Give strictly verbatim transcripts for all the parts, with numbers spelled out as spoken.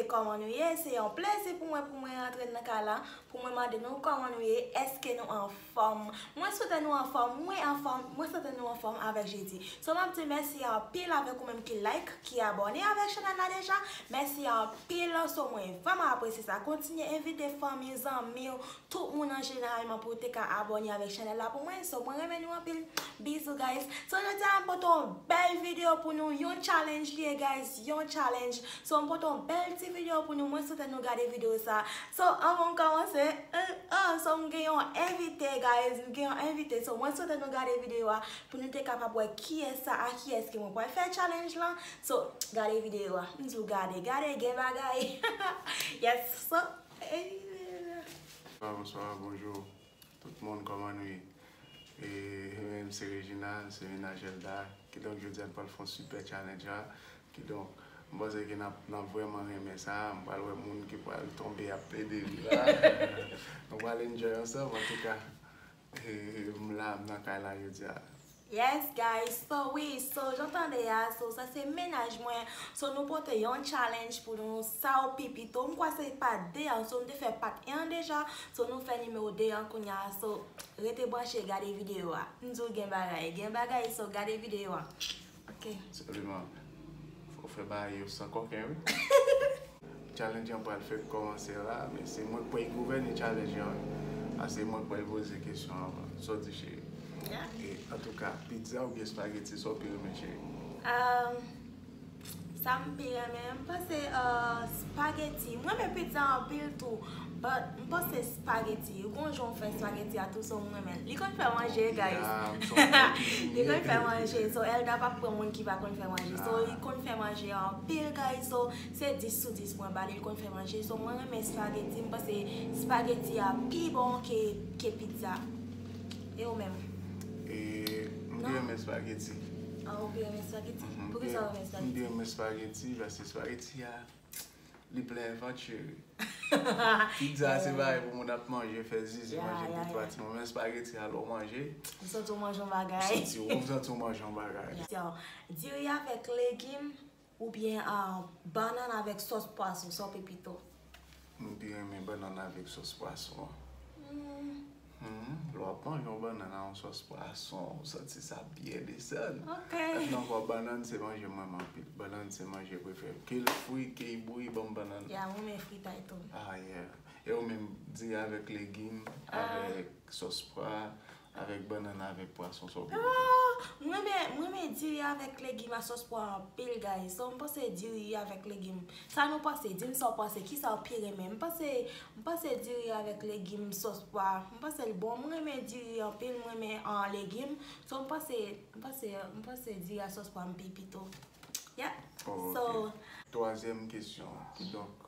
Kòman nou ye? Se yon plezi pou mwen, pou mwen rantre nan kay la, pou mwen mande nou kòman nou ye, èske nou anfòm? Mwen swete nou anfòm, mwen anfòm, mwen swete nou anfòm avèk Jezi. So, m ap di mèsi anpil avèk ou menm ki like, ki abòne avèk chanèl la deja. Mèsi anpil, so mwen vrèman apresye sa. Kontinye envite fanmi, zanmi w, tout moun an jeneralman pou te ka abòne avèk chanèl la pou mwen. So, mwen renmen nou anpil. Bizou, guys. So, jodi a, m pote yon bèl videyo pou nou. Yon challenge li ye, guys. Yon challenge. So, m pote yon bèl ti videyo pou nou. Mwen swete nou gade videyo sa. So, anvan m kòmanse, euh, ah, so, m gen yon envite, guys. M gen yon envite. So, mwen swete nou gade videyo a pou nou te kapab wè kiyès sa, a kiyès ke mwen pral fè challenge lan. So, gade videyo a. M di w gade, gade, gen bagay. Yes, so, eh, Bonswa, bonswa, bonjou. Tout moun, kòman nou ye? E, mwen menm se Reginald, se mennaj Elda. Kidonk, jodi a n pral fè yon super challenge la. Kidonk, m panse ke n ap, n ap vrèman renmen sa. M pral wè moun ki pral tonbe ap plede ri la. Nou pral enjoy ansanm, antouka. E, m la, m nan kay la jodi a. Yes, guys. So, wi, so, jan tande a, so, sa se mennaj mwen. So, nou pote yon challenge pou nou, sa w pi pito. M kwè se pa de an, so, nou te fè part un an deja. So, nou fè nimewo de an kounye a. So, rete branche, gade videyo a. M di w gen bagay, gen bagay, so, gade videyo a. Ok. Sèlman, fò w fè bagay yo san kòken, wi. Challenge an pral fèk kòmanse la, men se mwen k pral gouvène challenge an, wi. Paske se mwen k pral poze kesyon an. Sa w di, cheri? E, antouka, pizza oubyen spaghetti, sa w pi renmen, cheri? Sa m pi renmen, m panse, euh, spaghetti. M renmen pizza anpil tou, but m panse spaghetti. Gon jan w fè spaghetti a tou, so m renmen l. Li konn fè manje, guys. Li konn fè manje, so Elda p ap pran moun ki pa konn fè manje. So, li konn fè manje anpil, guys. So, se dis sou dis mwen ba li, li konn fè manje. So, mwen renmen spaghetti, m panse spaghetti a pi bon ke, ke pizza. E ou menm? E, m pi renmen spaghetti. Ah, ou pi renmen spaghetti? Poukisa ou renmen spaghetti? M pi renmen spaghetti, paske spaghetti a, li plen vant, cheri. Pizza se bagay pou moun ap manje, fè zizi, manje pi twa timoun. Men spaghetti a, lè w manje, ou santi w manje yon bagay. Ou santi, ou santi w manje yon bagay. Diri avèk legim oubyen, ah, bannann avèk sòs pwason, sa w pi pito? M pi renmen bannann avèk sòs pwason an. Hmm, lè w ap manje yon bannann a yon sòs pwason, ou santi sa byen desann. Mètnan ankò, bannann se manje mwen anpil. Bannann se manje prefere m. Ke l fri, ke l bouyi, ban m bannann. Ya, mwen renmen fritay tou. Ah, yeah. E ou menm, diri avèk legim, avèk sòs pwa, avèk bannann, avèk pwason, sa w pi renmen? Ah, mwen renmen, mwen renmen diri avèk legim a sòs pwa anpil, guys. So, m panse diri avèk legim. Sa nou panse? Di m sa w panse. Kisa w pi renmen? M panse, m panse diri avèk legim, sòs pwa. M panse l bon. Mwen renmen diri anpil, mwen renmen, ah, legim. So, m panse, m panse, m panse diri a sòs pwa m pi pito. Yeah. So, twazyèm kesyon. Kidonk,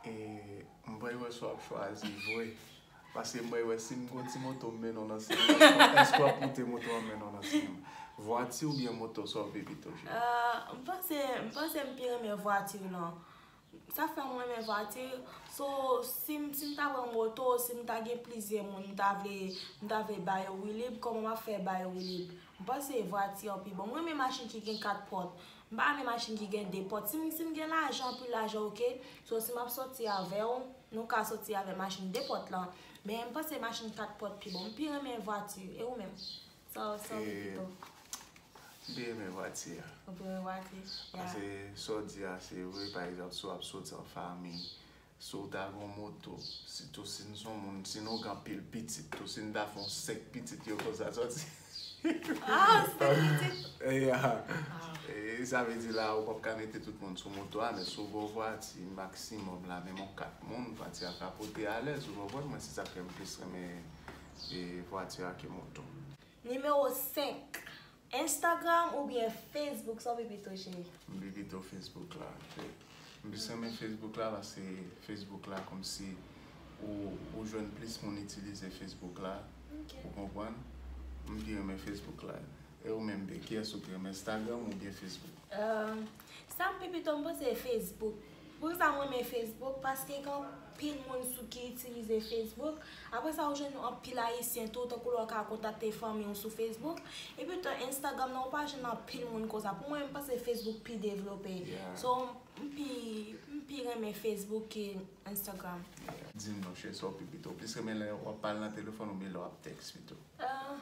e, m pral wè si w ap chwazi vre. Paske m pral wè si m gon ti moto m mennen w nan sinema, èske w ap moute moto an mennen w nan sinema? Vwati oubyen moto, sa w pi pito, cheri? Ah, m panse, m panse m pi renmen vwati lan. Sa fè mwen renmen vwati. So, si m, si m ta pran moto, si m ta gen plizyè moun, m ta vle, m ta vle ba yo woulib, kòman m ap fè ba yo woulib? M panse vwati an pi bon. Mwen renmen machin ki gen kat pòt. M pa renmen machin ki gen de pòt. Si m, si m gen lajan, anpil lajan, oke. So, si m ap sòti avè w, nou ka sòti avè machin de pòt lan. Men m panse machin kat pòt pi bon. M pi renmen vwati. E ou menm? Sa, sa w pi pito? M pi renmen vwati a. Ou pi renmen vwati? Ya. Paske sa w di a, se vre. Pa egzanp, si w ap soti an fanmi, si w ta gen yon moto, sitou si n se yon moun, si nou gen anpil pitit tou, si n ta fè yon senk pitit, yo konsa sòti. Ah, senk pitit? Ya. E sa vle di la, ou p ap ka mete tout moun sou moto a, men si w gen yon vwati maksimòm la, menm yon kat moun, vwati a ka pote alèz, ou konprann mwen, se sa k fè m plis renmen, e, vwati a ke moto. Nimewo senk. Instagram oubyen Facebook, sa w pi pito, cheri? M pi pito Facebook la. M plis renmen Facebook la paske Facebook la kòmsi ou, ou jwenn plis moun itilize Facebook la. Ou konprann? M pi renmen Facebook la. E ou menm, Bee, kiyès ou pi renmen, Instagram oubyen Facebook? Sa m pi pito, m panse Facebook. Poukisa m renmen Facebook? Paske gen anpil moun sou ki itilize Facebook. Apre sa, ou jwenn anpil Ayisyen tou, tankou lè w ka kontakte fanmi w sou Facebook. Epi tou, Instagram nan, ou pa jwenn anpil moun konsa. Pou mwen, m panse Facebook pi devlope. So, m pi, m Pi renmen Facebook ke Instagram. Di m non, cheri, sa w pi pito. Plis renmen lè w ap pale nan telefòn oubyen lè w ap tèks pito? Ah,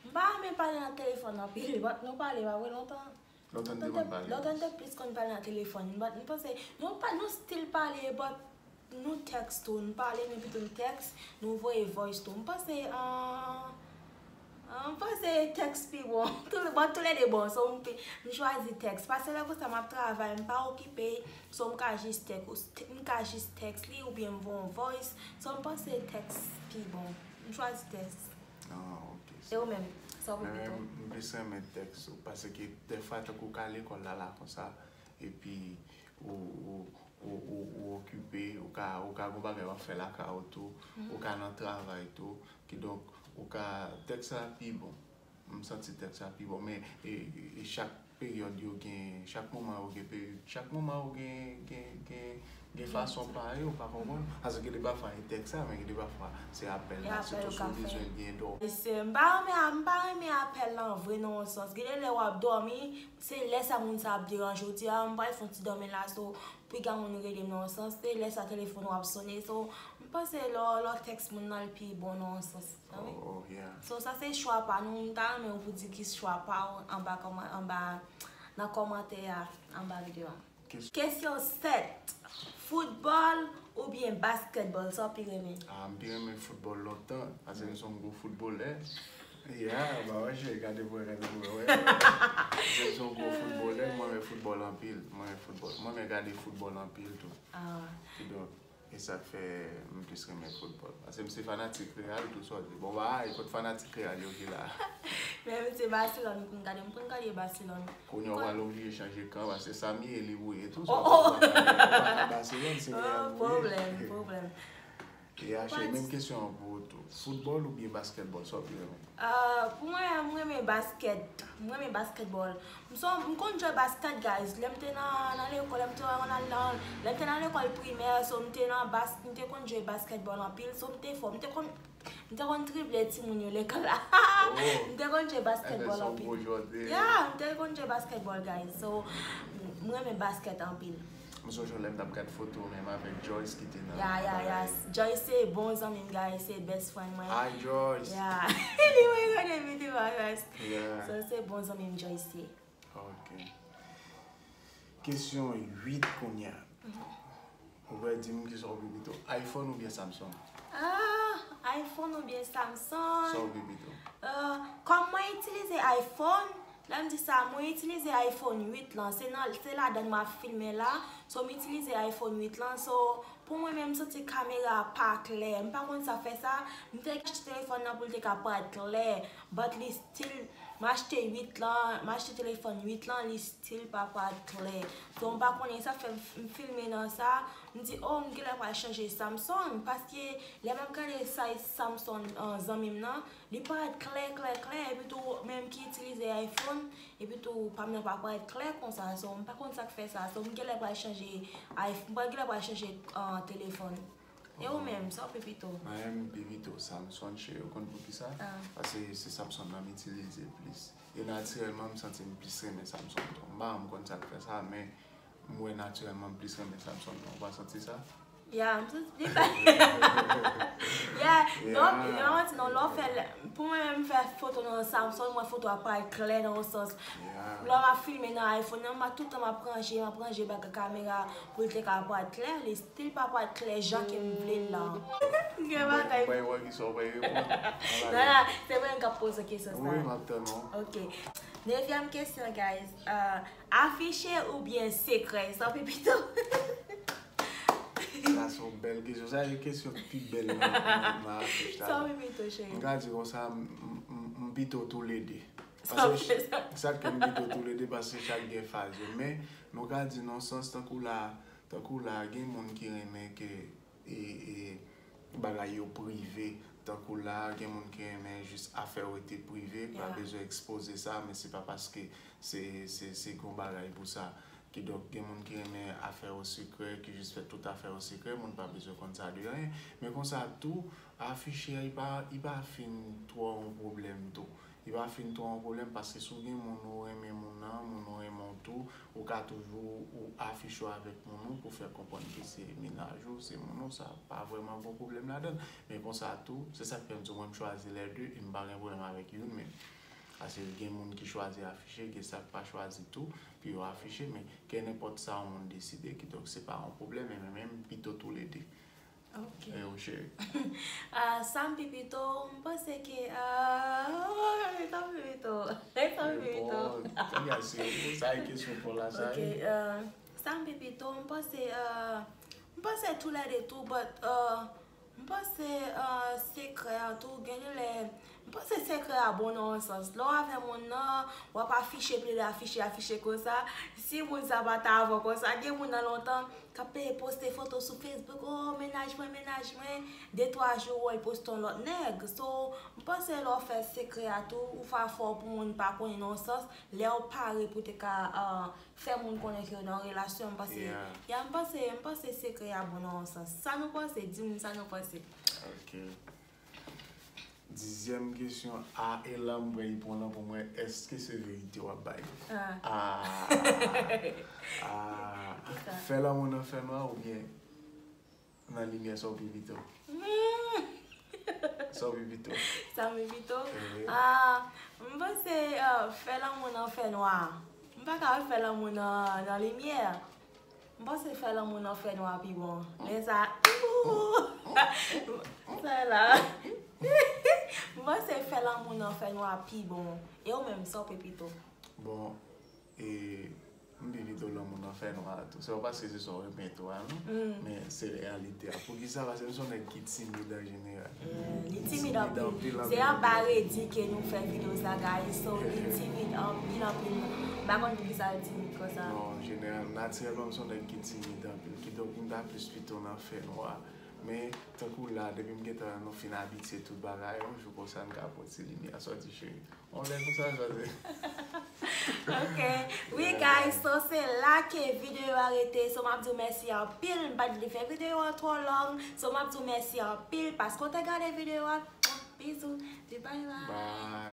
m pa renmen pale nan telefòn anpil, but nou pale, pa vre, lontan. Lontan n te konn pale. Lontan n te plis konn pale nan telefòn, but m panse, nou pa, nou still pale, but nou tèks tou, nou pale, nou pito n tèks, nou voye voice tou. M panse, ah, ah, m panse tèks pi bon. Tou, but toulede bon, so m pi, m chwazi tèks. Paske lè konsa m ap travay, m pa okipe, so m ka jis tèks, m ka jis tèks li oubyen m voye yon voice. So m panse tèks pi bon. M chwazi tèks. Ah, ok. E ou menm, sa w pi pito? Men m plis renmen tèks tou, paske dèfwa tankou w ka lekòl la la konsa, epi ou, ou, ou, ou, ou okipe, ou ka, ou ka gon bagay w ap fè lakay ou tou, ou ka nan travay tou, kidonk ou ka, tèks la pi bon. M santi tèks la pi bon, men e, e, e chak peryòd yo gen, chak moman yo gen peri-, chak moman yo gen, gen, gen, gen fason pa yo, pa konprann? Paske gen de pafwa e tèks la, men gen de pafwa se apèl la, sitou si w bezwen byen dòmi. Se, m pa renmen, m pa renmen apèl la an vre nan yon sans. Gen de lè w ap dòmi, se lè sa moun sa ap deranje w, di, a, m pral fè yon ti dòmi la, so, piga moun rele m nan yon sans, se lè sa telefòn ou ap sonnen, so, m panse lè w, lè w tèks moun nan, l pi bon nan yon sans. Ah wi. Oh, oh, yeah. So, sa se chwa pa nou. M ta renmen w pou di ki chwa pa w anba kòman-, anba, nan kòmantè a, anba videyo a. Kes- Kesyon sèt. Foutbòl oubyen baskètbòl, sa w pi renmen? Ah, m pi renmen foutbòl lontan, paske m se yon gwo foutbolè. Yeah, ba wè, cheri, gade pou wè, gade pou wè, wè. Paske m se yon gwo foutbolè, mwen renmen foutbòl anpil, mwen renmen foutbòl. Mwen renmen gade foutbòl anpil tou. Ah. Kidonk, e sa k fè m plis renmen foutbòl. Paske m se fanatik Real tou, sa w di. Bon, ba, e kot fanatik Real yo ki la? Men m se Barcelone, m konn gade, m konn gade Barcelone. Kounye a w pral oblije chanje kan, paske Samy e li ou ye tou, sa w di, ou pa ka, ou pa ka Barcelone, se Real ou ye. Oh, pwoblèm, pwoblèm. E a, cheri, menm kesyon an pou ou tou. Foutbòl oubyen baskètbòl, sa w pi renmen? Ah, pou mwen, m renmen baskèt. M renmen baskètbòl. M son, m konn jwe baskèt, guys. Lè m te nan, nan lekòl, lè m te nan, nan, lè m te nan lekòl primè, so m te nan bas-, m te konn jwe baskètbòl anpil. So m te fò, m te konn, m te konn drible timoun yo lekòl la. Oh. M te konn jwe baskètbòl anpil. Ebyen, se yon gwo jwè w te ye. Yeah, m te konn jwe baskètbòl, guys. So, m renmen baskèt anpil. M sonje lè m t ap gad foto menm avèk Joyce ki te nan bagay. Ya, ya, ya. Joyce se bon zanmi m, guys, se best friend mwen. Hi, Joyce. Ya. Li mwen gade videyo a, guys. Yeah. So, se bon zanmi m, Joyce se. Ok. Kesyon uit kounye a. Mhm. Ou pral di m kisa w pi pito, iPhone oubyen Samsung? Ah, iPhone oubyen Samsung? Sa w pi pito? Euh, kòm mwen itilize iPhone, lè m di sa, mwen itilize iPhone uit lan. Se nan, se ladan l m ap filme la. So, m itilize iPhone uit lan. So, pou mwen menm, m santi kamera a pa klè. M pa konn sa k fè sa. M te achte telefòn nan pou l te ka parèt klè. But li still, m achte uit lan, m achte telefòn uit lan, li still pa parèt klè. So, m pa konnen sa k fè m, m filme nan sa. M di, oh, m genlè pral chanje Samsung. Paske lè m ap gade size Samsung, euh, zanmi m nan, li parèt klè, klè, klè, epi tou, menm ki itilize iPhone, epi tou, pa m nan pa parèt klè konsa, so, m pa konn sa k fè sa, so, m genlè pral chanje iPhone, m genlè pral chanje, ah, telefòn. E ou menm, sa w pi pito? Mwen, m pi pito Samsung, cheri, ou konn poukisa? Ah. Paske se Samsung nan m itilize plis. E natirèlman, m santi m plis renmen Samsung tou. M pa, m konn sa k fè sa, men m wè natirèlman m plis renmen Samsung nan. Ou pa santi sa? Ya, m santi li pa. Ya, non, m pa manti non, lè w fè, pou mwen menm fè foto nan Samsung, mwen foto a parèt klè nan yon sans. Lè m ap filme nan iPhone nan, m ap tout tan m ap ranje, m ap ranje bak kamera pou l te ka parèt klè, li still pa parèt klè jan ke m vle l lan. Gen bagay. Mwen wè kisa w pral reponn. Non, non, se mwen k ap poze kesyon sa. Wi, m ap tann ou. Ok. Nevyèm kesyon, guys. Euh, afiche oubyen sekrè? Sa w pi pito? Sa se yon bèl kesyon. Sa se kesyon ki pi bèl nan, nan, nan afich la. Sa w pi pito, cheri? M ka di konsa, m, m, m, m pito toulede. Paske sa k fè m pito toulede, paske chak gen faz yo. Men, nou ka di nan sans tankou la, tankou la, gen moun ki renmen ke, e, e, bagay yo prive. Tankou la, gen moun ki renmen jis afè yo rete prive, pa bezwen ekspoze sa, men se pa paske se, se, se gon bagay pou sa. Kidonk, gen moun ki renmen afè yo sekrè, ki jis fè tout afè yo sekrè, moun pa bezwen konn sa de anyen. Men konsa tou, afiche a, li pa, li pa fin twò yon pwoblèm tou. Li pa fin twò yon pwoblèm, paske si w gen moun ou renmen moun nan, moun ou renmen w tou, ou ka toujou ou afiche w avèk moun ou pou fè konprann ke se mennaj ou, se moun ou, sa pa vrèman gon pwoblèm ladan l. Men konsa tou, se sa k fè m di w mwen m chwazi lè de e m pa gen pwoblèm avèk youn menm. Paske gen moun ki chwazi afiche, gen sa k pa chwazi tou, pou yo afiche, men ke nenpòt sa yon moun deside, kidonk se pa yon pwoblèm, e menm pito toulede. Ok. E ou cheri? Ah, sa m pi pito, m panse ke, ah, sa m pi pito. Sa m pi pito. Bon, kounya se ou, sa e kesyon pou la, sa. Ok, e. Ah, sa m pi pito, m panse, ah, m panse toulede tou, but, ah, m panse, ah, sekrè a tou, gen de lè, m panse sekrè a bon nan yon sans. Lè w avè moun nan, w ap afiche, plede afiche, afiche konsa. Si moun sa pa ta avè w konsa, gen moun nan lontan, k ap poste foto sou Facebook, oh, mennaj mwen, mennaj mwen. De twa jou, w wè l poste yon lòt nèg. So, m panse lè w fè sekrè a tou, ou fè afè w pou moun pa konnen nan yon sans, lè w pare pou te ka, ah, fè moun konnen ke w nan yon relasyon, m panse, yeah, m panse, m panse sekrè a bon nan yon sans. Sa nou panse? Di m sa nou panse. Ok. Dizyèm kesyon a, e la m pral pran lan pou mwen, èske se verite w ap bay? Ah. Ah. Ah. Kisa? Fè lanmou nan fè nwa oubyen nan limyè, sa w pi pito? Hmm. Sa w pi pito? Sa m pi pito? Eh. Ah, m panse, ah, fè lanmou nan fè nwa. M pa ka fè lanmou nan, nan limyè. M panse fè lanmou nan fè nwa pi bon. Lè sa, sa la. M panse fè lanmou nan fè nwa pi bon. E ou menm, sa w pi pito? Bon, e, m pi pito lanmou nan fè nwa tou. Se pa paske se sa w renmen tou a, non. Mm. Men se reyalite a. Poukisa? Paske m se yon nèg ki timid an jeneral. Mm, li timid anpil. Se anba redi ke nou fè videyo sa, guys. So, li timid anpil, anpil. M pa konn poukisa l timid konsa. Non, jeneral, natirèlman, m se yon nèg ki timid anpil. Kidonk, m ta plis pito nan fè nwa. Men, tankou la, depi m gentan nou fin abitye tout bagay, yon jou konsa, n ka pran ti limyè a sòti, cheri. On lè konsa, sa se. Ok. Wi, guys, so se la ke videyo a rete. So, m ap di w mèsi anpil. M pa t vle fè videyo a twò long. So, m ap di w mèsi anpil paske w te gade videyo a. Bizou. Di bye bye. Bye.